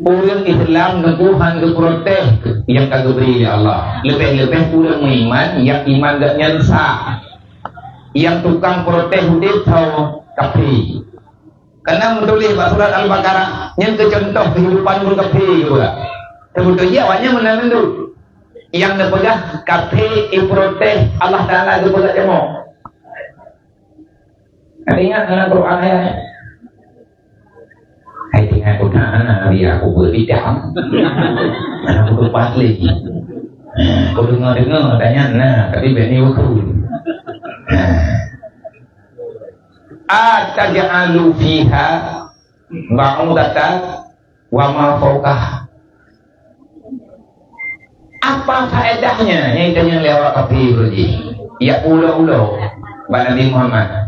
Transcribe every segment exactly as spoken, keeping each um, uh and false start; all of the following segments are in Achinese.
Ureuëng Islam neuku han geuprotes nyang ka geubri lé Allah. Leubeh-leubeh ureuëng meuiman nyang iman geuh nyan sah. Nyang tukang protes udeb tho kafé. Kana meutuléh bak surat Al-Baqarah, nyan keu cuntoh keuhidupan ureuëng kafé juga. Teubeutôi jih awaknyan meunan mandum. Nyang neupeugah kafé iprotes Allah Taala geupeugah jamoe. Ingat dalam Quran ayat. Hai, ingat Quran, anak Nabi aku berbidang. Anak aku tupat lagi. Aku dengar-dengar tanya nah, tapi bani waktu. Ataj'alu fiha ba'udatan wa ma fauqaha. Apa faedahnya nyang tanyong lé awak kafé jih? Ya ulo-ulo bak Nabi Muhammad.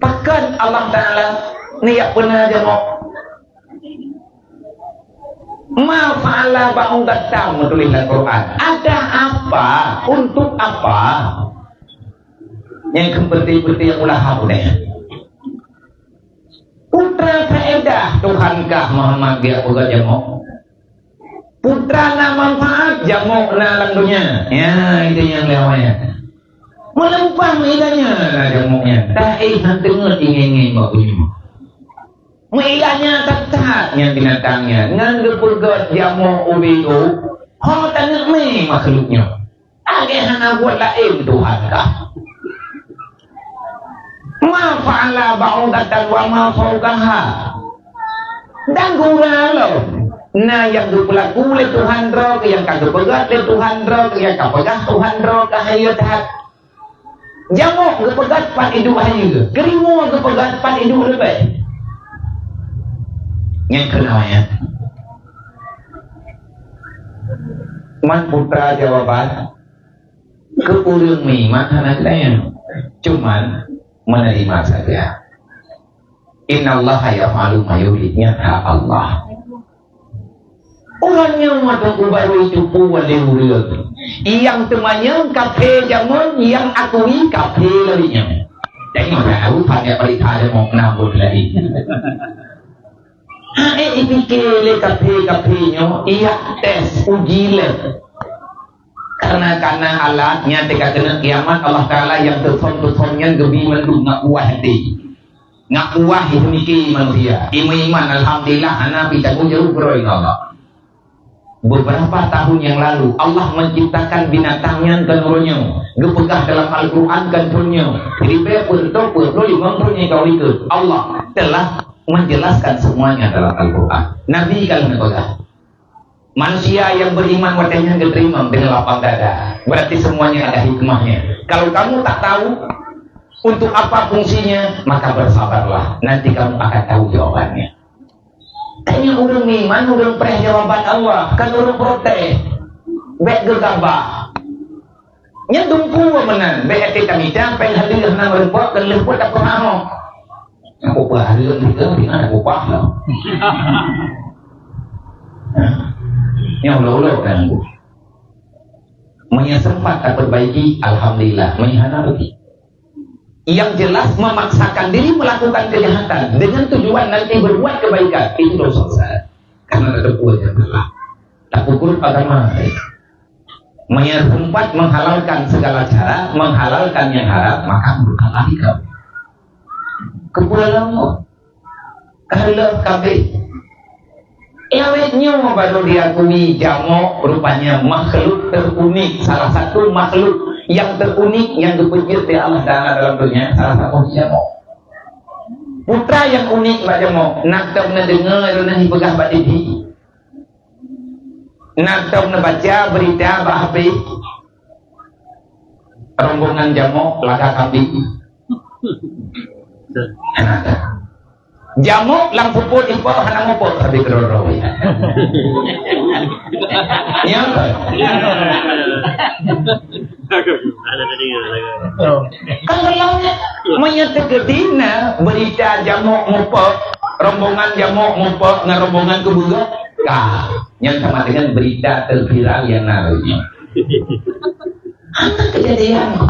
Pakon Allah Taala neujak peuna jamoe? Ma fa'ala ba'udatan meutuléh lam Quran. Ada apa? Untuk apa? Nyang keu peuté-peuté nyang ulah hab deh. Peue faedah Tuhan kah Muhammad geujak peugah jamoe? Peue na manfaat jamoe na lam donya? Ya, itu nyang lewat. Meuleumpah meuidanya na jamoe nyan. Taéh han teungeut ingéng-ingéng bak bunoe. Meuidanya that-that nyan binatang nyan. Ngan geupeugöt jamoe ubé u, ho taneuk mé makhluk nyoe. Lagèe hana buet laén Tuhan kah. Ma fa'ala ba'udatan wa ma fauqaha. Dan gura lom. Na nyang geupeulaku lé Tuhan droe, nyang ka geupeugöt lé Tuhan droe, nyang ka peugah Tuhan droe ka hayeu that. Jamoe geupeugöt pat iduek hayeu, keurimong geupeugöt pat iduek leubeh. Nyang keunong nyan. Man peue jawaban keu ureueng meuiman hana geutanyoe, cuman meuneurimong saja. Innallaha yaf'alu ma yurid, nyan hak Allah. Ureueng nyang meuteumèe barô itu peue lé ureueng nyang teumanyong kafé jameun nyang akui kafé lagèe nyan. Tanyoe tahu pada berita jameun na buet lagèe. Hai ipike lé kafé-kafé nyoe, iya tes, uji lé. Karena, karena alat nyan teuka keuneuk kiamat, Allah Taala nyang teuthon-teuthon nyan geubi mandum ngon kuah até. Ngon kuah ipike manusia. Imeuiman, alhamdulillah, hana pi tanggung jaweueb keudroe ngon Allah. Beberapa tahun yang lalu, Allah menciptakan binatang nyan keu uroe nyoe. Geupeugah dalam Al-Quran keu uroe nyoe. Ribèe peuet reutôh peuet ploh limong thôn nyang ka u likôt. Allah telah menjelaskan semuanya dalam Al-Quran. Nabi ka lheueh neupeugah. Manusia yang beriman watèe nyan geuteurimong dengan lapang dada. Berarti semuanya ada hikmahnya. Kalau kamu tak tahu untuk apa fungsinya, maka bersabarlah. Nanti kamu akan tahu jawabannya. Tanyoe ureueng iman, ureueng preh jawaban Allah, kon ureueng protes. Bèk geugabah. Nyan dumpeue meunan, bèk até tamita, péng hadeuh hana meurumpok, kon lheueh buet tapeurah. Nyang peupah hareuem tiga, di mana peupah lah. Nyang ulo-ulo kan. Meunyo sempat taperbaiki, alhamdulillah. Meunyo hana, rugi. Yang jelas memaksakan diri melakukan kejahatan dengan tujuan nanti berbuat kebaikan, itu dosa besar. Karena ada tujuan yang salah. Tak ukur agama. Meunyo sempat menghalalkan segala cara, menghalalkan yang haram, maka murkalah ikam. Kepala lama. Ka lheueh kabeh. Awet nyoe baru diakui jamoe rupanya makhluk terunik, salah satu makhluk yang terunik yang geupeujeuet lé Allah Taala dalam dunia, salah satu jamoe. Peue nyang unik bak jamoe, na tom neudeungoe droeneuh jipeugah bak T V. Na tom neubaca beurita bak H P. Rombongan jamoe laga kambing. Jamoe lam puput ipo hana mupuk, tapi keudroe-droe. Ya, betul. Kalau meunyo teukeudi na beurita jamoe mupuk, rombongan jamoe mupuk ngon rombongan keubeue, ka, nyan sama dengan berita terviral yang na lagèe nyoe. Hana keujadian.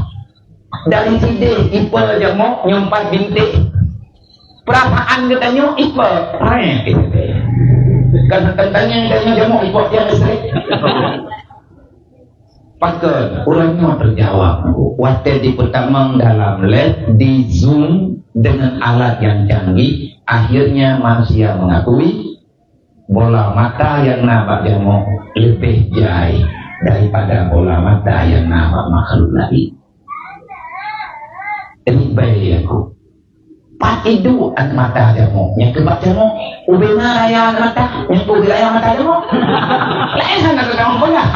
Dari sideh ipo jamoe nyoe pat bintéh. Perasaan geutanyoe ipot, rek. Kan teuntang nyang geutanyoe jamok ipot nyang listrik. Pakon, ureueng nyoe teujawab. Watèe jipeutamong dalam lab, di-zoom dengan alat yang canggih, akhirnya manusia mengakui bola mata nyang na bak jamok leubeh jai daripada bola mata nyang na bak makhluk laén. Ribèe aku. Pat iduek mata jamok nyang keu bak jamok? Ubé na raya mata nyang keu ubé raya mata jamok? Laén hana teutamong peugah.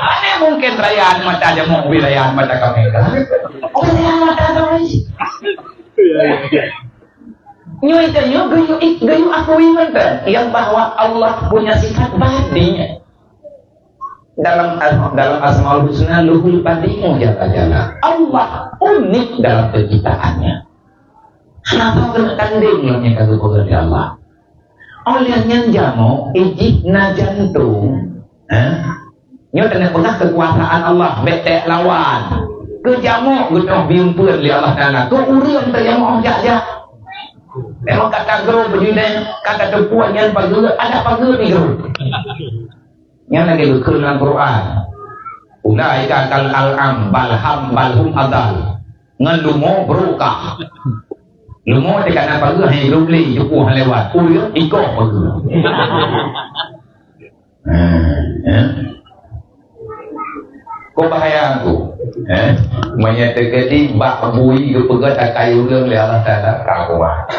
Mana mungkin raya mata jamok ubé raya mata kamera? Ubé raya mata jamok. Nyoe tanyoe geuyue, geuyue akui mantong yang bahwa Allah punya sifat badi. Dalam, dalam Asmaul Husna, Luhul Badi'u Jalla Jalla. Allah unik dalam penciptaannya. Hana keuneuk tandeng lom nyang ka geupeugah lé Allah. Oleh nyan jamok, ijih na jantong. Eh? Nyoe teungoh peugah keukuasaan Allah, bèk teuh lawan. Keu jamok geutoh biumpeuen lé Allah Taala. Keu ureueng teuh jamok jak-jak. Memang kata guru bejinèh, kata teupuan nyan pageue, ada pageue di guru. Nyan lagèe geukheun lam Quran. "Ulaika kal an'am bal hum, bal hum adal." Ngon leumo brôk kah. Leumo teuh kana pageue, hai lom lé, jukôh lewat. Ureueng ikoh pageue. Ha, ha. Kok bahaya aku? Eh? Meunyoe teukeudi bak bui geupeugah takai ureueng lé Allah Taala, ka kuat.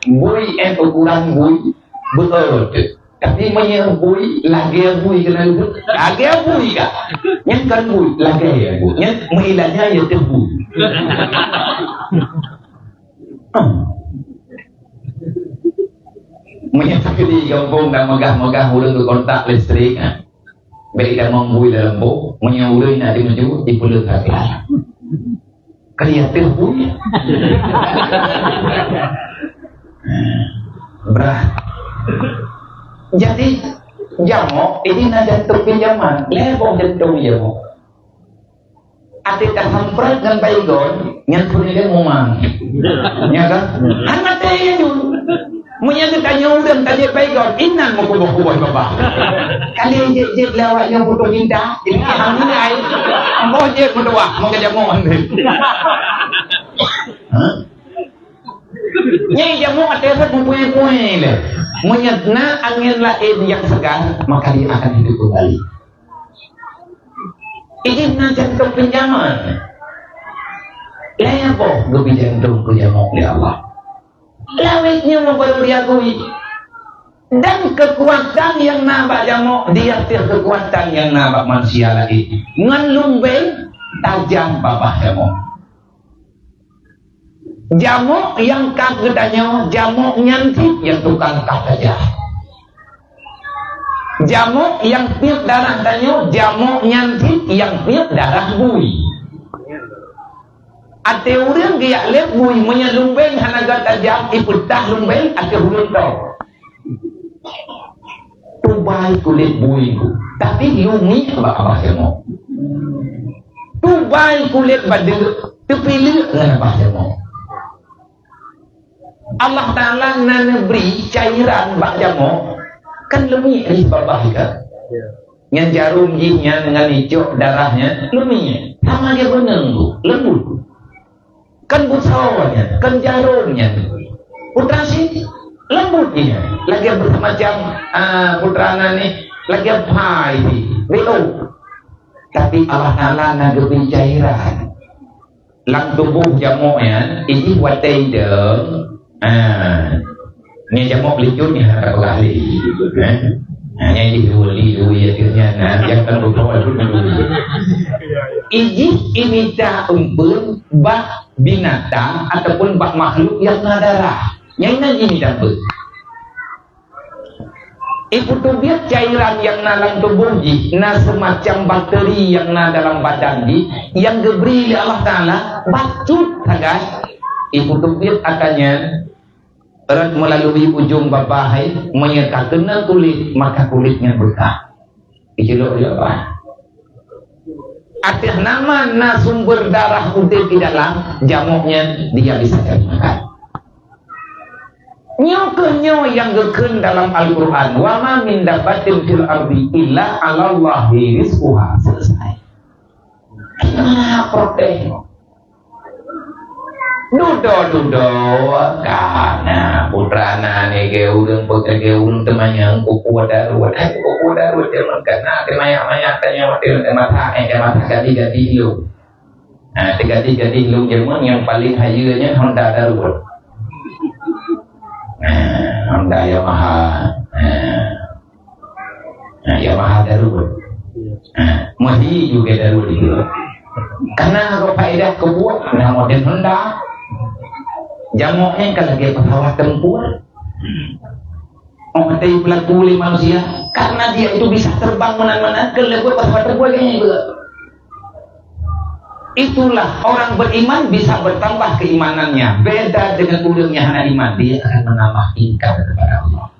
Bui, eh, ukuran bui, beuôt. Tapi meunyoe bui, lagèe bui keunan, lagèe bui ka. Nyan kon bui, lagèe bui. Nyan meuilanya ya teuh bui. Hmm. Meunyoe teukeudi gampông dan meugah-meugah ureueng geukontak listrik, ha. Bèk itamong bui lam leumo, meunyoe ureueng na dimeuju, dipeuleueng ka klan. Kan ya teuh bui. Brah. Jadi, jamok, ini na jantong pinjaman. Lhèe boh jantong jamok. Até tasamprot ngon baygon, nyan peureulèe mumang. Nya kan? Hana teuh laju. Meunyoe geutanyoe ureueng tajép baygon, inan meukuboh-kuboh babah. Kali jép-jép lé awak nyoe putôh cinta, jadi alhamdulillah. Amboh jép meutuwah, meukeujamok. Hah? Nyang jamok até rot meupuéh-puéh lé. Meunyoe na angén laén nyang segar, maka dia akan hidup kembali. Idéh na jantong pinjaman. Lhèe boh geubri jantong keu jamok lé Allah. Lawét nyoe baru diakui. Dan keukuatan nyang na bak jamok di ateueh keukuatan nyang na bak manusia laén. Ngon lumbeng tajam babah jamok. Jamok nyang ka geutanyoe, jamok nyan cit nyang tukang ka tajam. Jamok nyang tiep darah tanyoe, jamok nyan cit nyang tiep darah bui. Até ureueng geujak lé bui, meunyoe lumbeng hana geutajam, ipeutah lumbeng ateueh ureueng tô. Tubai kulét bui, tapi lumiek bak babah jamok. Tubai kulét badeuk, teupileuk ngon babah jamok. Allah Taala na neubri cairan bak jamok, kan lumiek di babah ka. Nyan jarom jih nyan ngon icok darah nyan lumiek. Sama dia beuneueng tu, lembut. Kan busoe nyan, kan jarom nyan. Putra sih lembut nyan, lagèe macam, ah, putra nani, lagèe pai sih, beu. Tapi Allah Taala na geubri cairan. Lam tuboh jamok nyan, idéh watèe idong, ha, nyan jamok likot nyan hana tapeugah lé. Ha? Ha, nyan idéh dua li, dua li ateueh nyan, ha, nyang kan beutôi pun dua li. Idéh imita eumpeuen bak binatang ataupun bak makhluk nyang na darah. Nyan nan imita eumpeuen. Ipeuteubiet cairan nyang na lam tuboh jih, na seumacam bakteri nyang na dalam badan jih, nyang geubri lé Allah Taala, bacut sagai. Ipeuteubiet atra nyan, rot meulalui ujong babah hai, meunyoe ka keunong kulét, maka kulét nyan beukah. Iceulok di babah. Ateueh nama na sumber darah udeb di dalam, jamok nyan dia bisa cari makan. Nyoe keuh nyoe nyang geukheun dalam Al-Quran, "Wa ma min dabbatin fil ardi illa 'alallahi rizquha." Selesai. Nah, protes. Dudoe-dudoe, kana putra na nyan geu ureueng, peugah geu ureueng teumanyong kuku daruet. Hai kuku daruet, dia meukeuna teumayak-mayak tanya mati mata, eh, dia mata gadi-gadi lu. Nah, gadi-gadi lu jameun nyang paling hayeue nyan Honda daruet. Nah, Honda Yamaha. Nah. Nah, Yamaha daruet. Nah, meuhi juga daruet itu. Karena ada faedah kebuat, nah, model Honda. Jamok nyan kan lagèe pesawat tempur. Oh, mati pelaku oleh manusia. Karena dia itu bisa terbang meunan-meunan, kan lagèe pesawat tempur kan itu. Itulah orang beriman bisa bertambah keimanannya. Beda dengan orang yang hana iman, dia akan menambah tingkat kepada Allah.